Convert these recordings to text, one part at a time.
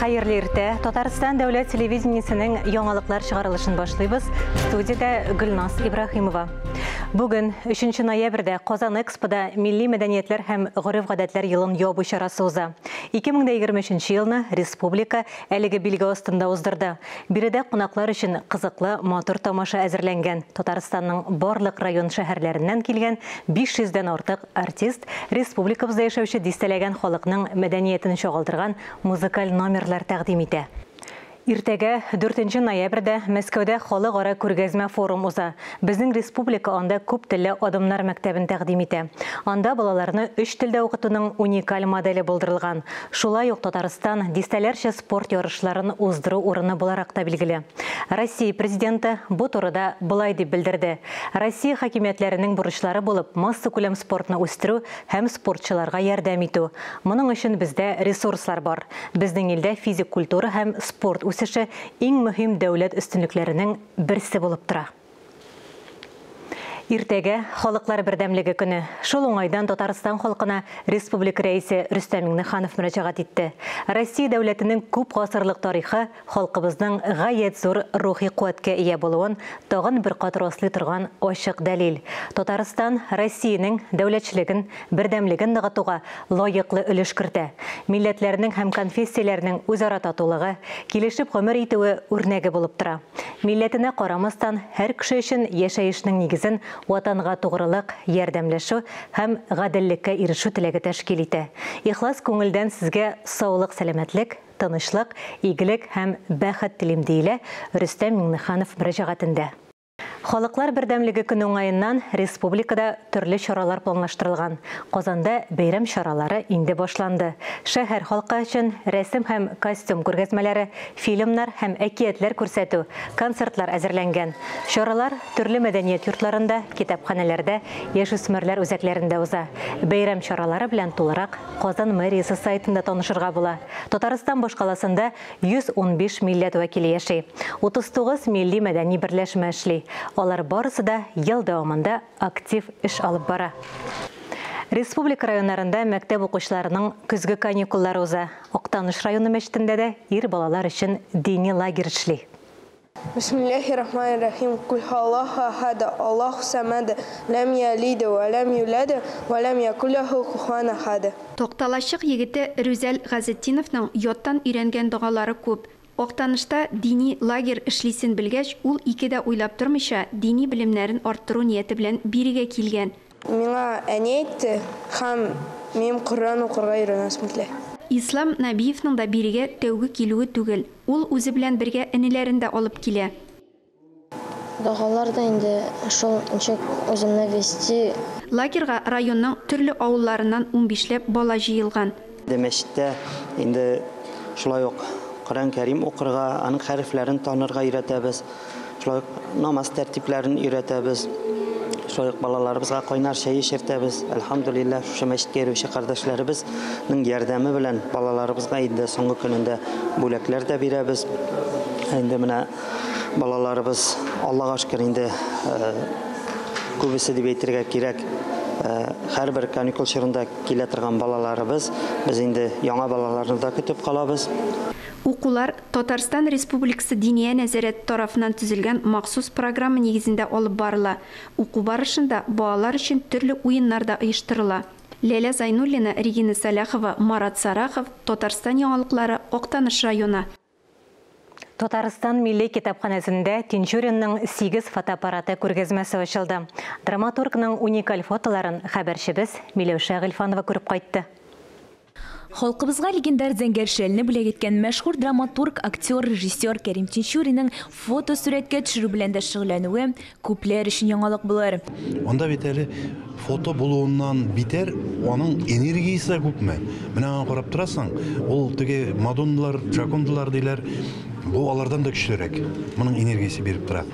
Хәерле иртә. Татарстан дәүләт телевидениесенең яңалыклар чыгарылышын башлыйбыз. Студиядә Гөлназ Ибраһимова. Бүген 3 ноябрьдә Казан Экспода милли мәдәниятләр һәм гореф-гадәтләр елын ябу чарасы уза. 2023 елны республика әлеге билге астында уздырды. Биредә кунаклар өчен кызыклы матур тамаша әзерләнгән. Татарстанның барлык район шәһәрләреннән килгән 500дән артык артист республикабызда яшәүче дистәләгән халыкның мәдәниятен чагылдырган музыкаль номерлар тәкъдим итә. Иртәгә 4 ноябрьдә Мәскәүдә халыкара күргәзмә форум уза. Безнең республика анда күп телле адымнар мәктәбен тәкъдим итә. Анда балаларны 3 телдә укытуның уникаль моделе булдырылган. Шулай ук Татарстан дистәләрчә спорт ярышларын уздыру урыны буларак та билгеле. Россия президенты бу турыда болай дип белдерде. Россия хакимиятләренең бурычлары булып массакүләм спортны үстерү һәм спортчыларга ярдәм итү. Моның өчен бездә ресурслар бар. Безнең илдә физик культура һәм спорт үсеше иң мөһим дәүләт өстенлекләренең берсе булып тора. Иртәгә Халыклар бердәмлеге көне. Шул уңайдан Татарстан халкына республика рәисе Рөстәм Миңнеханов мөрәҗәгать итте. Россия дәүләтенең күп гасырлык тарихы халкыбызның гаять зур рухи куәткә ия булуын тагын бер кат раслый торган ачык дәлил. Татарстан Россиянең дәүләтчелеген, бердәмлеген ныгытуга лаеклы өлеш кертә. Милләтләрнең һәм конфессияләрнең үзара татулыгы, килешеп гомер итүе үрнәге булып тора. Милләтенә карамастан, һәр кеше өчен яшәешнең нигезен ватанга тугрылык, ярдәмләшү һәм гаделлеккә ирешү теләге тәшкил итә. Ихлас күңелдән сезгә саулык, сәламәтлек, тынычлык, игелек һәм бәхет телим, диелә Рөстәм Миңнеханов мөрәҗәгатендә. Халыклар бердәмлеге көне уңаеннан республикада төрле чаралар планлаштырылган. Казанда бәйрәм чаралары инде башланды. Шәһәр халкы өчен рәсем һәм костюм күргәзмәләре, фильмнар һәм әкиятләр күрсәтү, концертлар әзерләнгән. Чаралар төрле мәдәният йортларында, китапханәләрдә, яшүсмерләр үзәкләрендә уза. Бәйрәм чаралары белән тулырак Казан мэриясе сайтында танышырга була. Татарстан башкаласында 115 милләт вәкиле яши. 39 милли мәдәни берләшмә эшли. Алар барысы да ел дәвамында актив эш алып бара. Республика районнарында мәктәп укучыларының көзге каникуллары уза. Актаныш районы мәчетендә дә ир балалар өчен дини лагерь эшли. Бисмиллахир-рахманир-рахим. Кул һуаллаху ахад, Аллаху самад, ләм ялид ва ләм юлад, ва ләм якул ләһу куфуан ахад. Такталачык егете Рүзәл Газетдиновның яттан өйрәнгән догалары күп. Актанышта дини лагерь эшлисен белгәч, ул ике дә уйлап тормыйча, дини белемнәрен арттыру нияте белән бирегә килгән. Миңа әни әйтте, һәм мин Коръән укырга өйрәнәсем килә. Ислам Нәбиевның да бирегә тәүге килүе түгел. Ул үзе белән бергә энеләрен дә алып килә. Догалар да инде шул ничек үземне вести. Лагерьга районның төрле авылларыннан 15ләп бала җыелган. Мәчеттә инде шулай ук Коръән Кәрим укырга, аның хәрефләрен танырга өйрәтәбез. Шулай ук намаз тәртипләрен өйрәтәбез. Шулай ук балаларыбызга кайнар чәй эчертәбез. Әлхәмдүлилләһ, шушы мәчеткә йөрүче кардәшләребезнең ярдәме белән балаларыбызга инде соңгы көнендә бүләкләр дә бирәбез. Инде менә балаларыбыз, Аллага шөкер, инде күбесе дип әйтергә кирәк, һәрбер каникул чорында килә торган балаларыбыз, без инде яңа балаларны да көтеп калабыз. Укулар Татарстан Республикасы Диния нәзарәте тарафыннан төзелгән махсус программа нигезендә алып барыла. Уку барышында балалар өчен төрле уеннар да оештырыла. Ләлә Зайнуллина, Регина Сәлахова, Марат Сарахов, Татарстан яңалыклары, Актаныш районы. Татарстан Милли китапханәсендә Тинчуринның 8 фотоаппараты күргәзмәсе ачылды. Драматургның уникаль фотоларын хәбәрчебез Миләүшә Гыйльфанова күреп кайтты. Халкыбызга легендар зәңгәр шәлне бүләк иткән мәшһүр драматург, актер, режиссер Кәрим Тинчуринның фотосурәткә төшерү белән дә шөгыльләнүе күпләр өчен яңалык булыр. Анда бит әле фото булуыннан битәр, аның энергиясе дә күпме. Менә аңа карап торасың, ул теге Мадонналар, Джакондалар диләр, бу алардан да көчлерәк. Моның энергиясе биреп тора.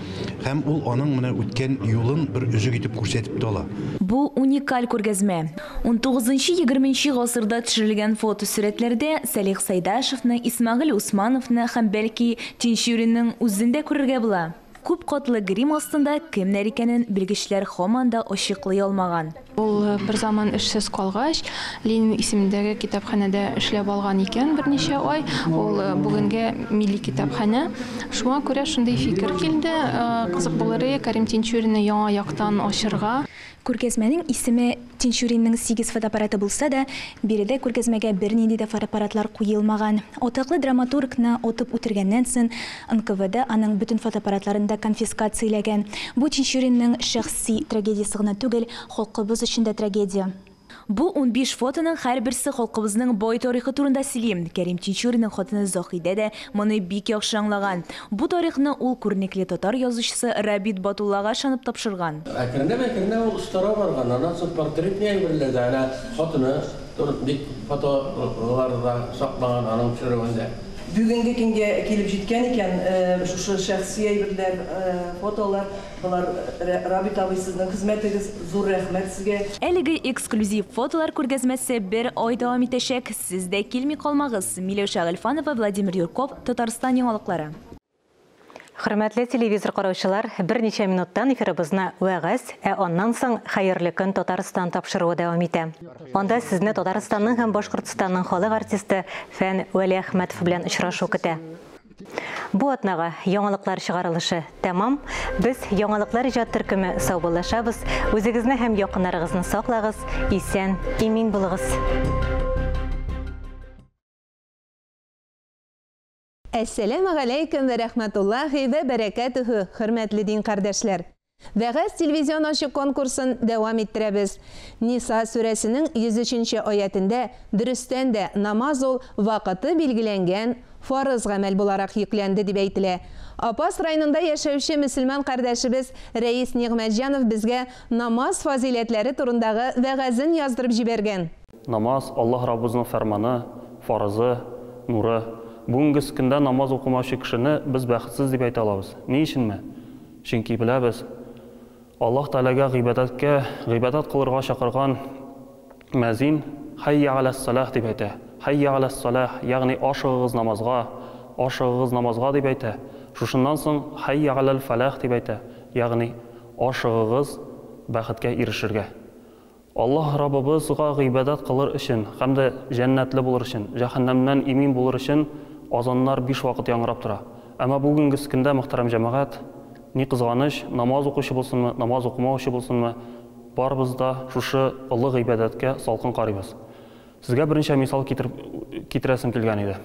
Һәм ул аның менә үткән юлын бер өзек итеп күрсәтеп тә ала. Бу уникаль күргәзмә. 19-20 гасырда төшерелгән фотосурәтләрдә Салих Сайдашевны, Исмәгыйль Усмановны һәм бәлки Тинчуринның үзен дә күрергә була. Күп катлы грим астында кемнәр икәнен белгечләр һаман да ачыклый алмаган. Ул бер заман эшсез калгач, Ленин исемендәге китапханәдә эшләп алган икән берничә ай. Ул бүгенге милли китапханә. Шуңа күрә шундый фикер килде, кызык булыр иде Кәрим Тинчуринны яңа яктан ачырга. Күргәзмәнең исеме Тинчуринның 8 фотоаппараты булса да, биредә күргәзмәгә бернинди дә фотоаппаратлар куелмаган. Атаклы драматургны атып үтергәннән соң, НКВД аның бөтен фотоаппаратларын да конфискацияләгән. Бу Тинчуринның шәхси трагедиясе гына түгел, халкыбыз өчен дә трагедия. Бу 15 фотоның һәрберсе халкыбызның бай тарихы турында сөйли. Кәрим Тинчуринның хатыны Заһидә дә моны бик яхшы аңлаган. Бу тарихны ул күренекле татар язучысы Рабит Батуллага ышанып тапшырган. Әкренләп-әкренләп ул остара барган. Аннан соң портретный әйберләр дә, әнә хатыны бик фотолары да саклаган аның төшерүендә. Бүгенге көнгә килеп җиткән икән, шушы шәхси әйберләр, фотолар, болар Рабит абый, сезнең хезмәтегез, зур рәхмәт сезгә. Әлеге эксклюзив фотолар күргәзмәсе бер ай дәвам итәчәк. Сез дә килми калмагыз. Миләүшә Гыйльфанова, Владимир Юрков, Татарстан яңалыклары. Хөрмәтле телевизор караучылар, берничә минуттан эфирыбызны вәгазь, ә аннан соң Хәерле көн Татарстан тапшыруы дәвам итә. Анда сезне Татарстанның һәм Башкортстанның халык артисты Фән Вәлиәхмәтов белән очрашу көтә. Бу атнага яңалыклар чыгарылышы тәмам. Без яңалыклар иҗат төркеме саубуллашабыз. Үзегезне һәм якыннарыгызны саклагыз, исән, имин булыгыз. Әссәләмү галәйкүм вә рәхмәтуллаһи вә бәрәкәтүһү, хөрмәтле дин кардәшләр. Вәгазь телевизион ачык конкурсын дәвам иттерәбез. Ниса сүрәсенең 103-нче аятендә дөрестән дә намаз ул вакыты билгеләнгән фарыз гамәл буларак йөкләнде дип әйтелә. Апас районында яшәүче мөселман кардәшебез Рәис Нигъмәтҗанов безгә намаз фазыйләтләре турындагы вәгазен яздырып җибәргән. Намаз Аллаһ Раббыбызның фәрманы, фарызы, нуры. Бүгенге көндә намаз укымаучы кешене без бәхетсез дип әйтә алабыз. Ни өченме? Чөнки беләбез, Аллаһ Тәгаләгә гыйбадәткә, гыйбадәт кылырга чакырган мәзин «Хәйя галәс-салах» дип әйтә. «Хәйя галәс-салах», ягъни ашыгыгыз намазга, ашыгыгыз намазга дип әйтә. Шушыннан соң «Хәйя галәл-фалах» дип әйтә, ягъни ашыгыгыз бәхеткә ирешергә. Аллаһ Раббыбызга гыйбадәт кылыр өчен һәм дә җәннәтле булыр өчен, җәһәннәмнән имин булыр өчен азаннар 5 вакыт яңгырап тора. Әмма бүгенге көндә, мөхтәрәм җәмәгать, ни кызганыч, намаз укучы булсынмы, намаз укымаучы булсынмы, барыбыз да шушы олы гыйбадәткә салкын карыйбыз. Сезгә берничә мисал китерәсем килгән иде.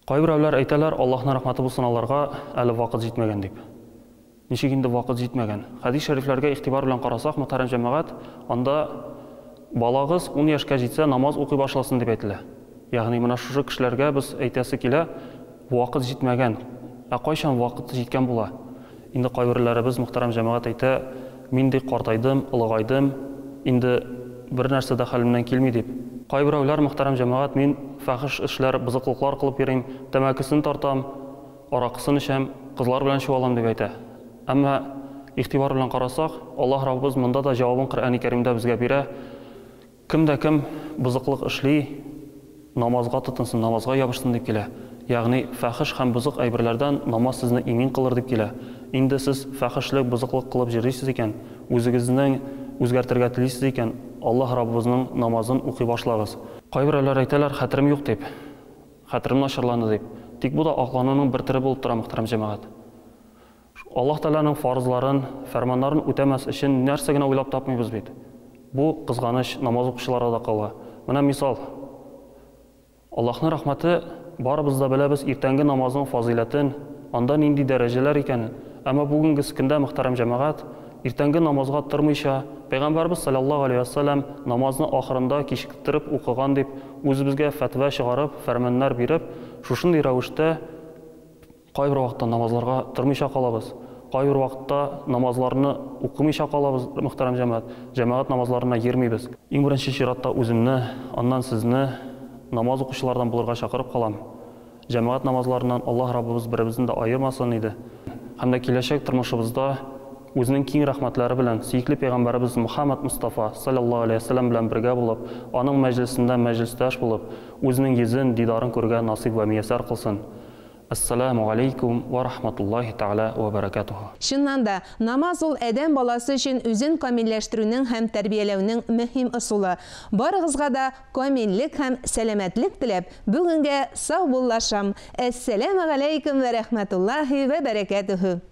Кайберәүләр әйтәләр, Аллаһның рәхмәте булсын аларга, әле вакыт җитмәгән дип. Ничек инде вакыт җитмәгән? Хәдис шәрифләргә игътибар белән карасак, мөхтәрәм җәмәгать, анда балагыз 10 яшькә җитсә намаз укый башласын дип әйтелә. Ягъни менә шушы кешеләргә без әйтәсе килә, вакыт җитмәгән. Ә кайчан вакыт җиткән була? Инде кайберләребез, мөхтәрәм җәмәгать, әйтә, мин ди картайдым, олыгайдым, инде бер нәрсә дә хәлемнән килми дип. Кайберәүләр, мөхтәрәм җәмәгать, мин фәхиш эшләр, бозыклыклар кылып йөрим, тәмәкесен тартам, аракысын эчәм, кызлар белән чуалам дип әйтә. Әмма игътибар белән карасак, Аллаһ Раббыбыз монда да җавабын Коръәни Кәримдә безгә бирә. Кем дә кем бозыклык эшли, намазга тотынсын, намазга ябышсын дип килә. Ягъни фәхиш һәм бозык әйберләрдән намаз сезне имин кылыр дип килә. Инде сез фәхишлек, бозыклык кылып йөрисез икән, үзегезнең үзгәртергә телисез икән, Аллаһ Раббыбызның намазын укый башлагыз. Кайберәүләр әйтәләр, хәтерем юк дип, хәтерем начарланды дип. Тик бу да аклануның бер төре булып тора, мөхтәрәм җәмәгать. Аллаһ Тәгаләнең фарызларын, фәрманнарын үтәмәс өчен нәрсә генә уйлап тапмыйбыз бит. Бу кызганыч намаз укучыларга да кала. Менә мисал. Аллаһның рәхмәте, барыбыз да беләбез иртәнге намазның фазыйләтен, анда нинди дәрәҗәләр икәнен. Әмма бүгенге көндә, мөхтәрәм җәмәгать, иртәнге намазга тормыйча, Пәйгамбәрбез саллаллаһу алейһи ва саллям намазны ахырында кичектереп укыган дип, үзебезгә фәтва чыгарып, фәрманнар биреп, шушындый рәвештә кайбер вакытта намазларга тормыйча калабыз, кайбер вакытта намазларны укымыйча калабыз, мөхтәрәм җәмәгать, җәмәгать намазларына йөрмибез. Иң беренче чиратта үземне, аннан сезне намаз укучылардан булырга чакырып калам. Җәмәгать намазларыннан Аллаһ Раббыбыз беребезне дә аермасын иде. Һәм дә киләчәк тормышыбызда үзенең киң рәхмәтләре белән сөекле пәйгамбәребез Мухаммад Мустафа саллаллаһу алейһи ва саллям белән бергә булып, аның мәҗлесендә мәҗлестәш булып, үзенең йөзен, дидарын күрергә насыйп вә мияссәр кылсын. Әссәламү галәйкүм вә рахматуллаһи тәгалә вә бәрәкәтүһү. Чыннан да, намаз ул адәм баласы өчен үзен камилләштерүнең һәм тәрбияләүнең мөһим ысулы. Барыгызга да камиллек һәм сәламәтлек теләп, бүгенгә саубуллашам. Әссәламү галәйкүм вә рахматуллаһи вә бәрәкәтүһү.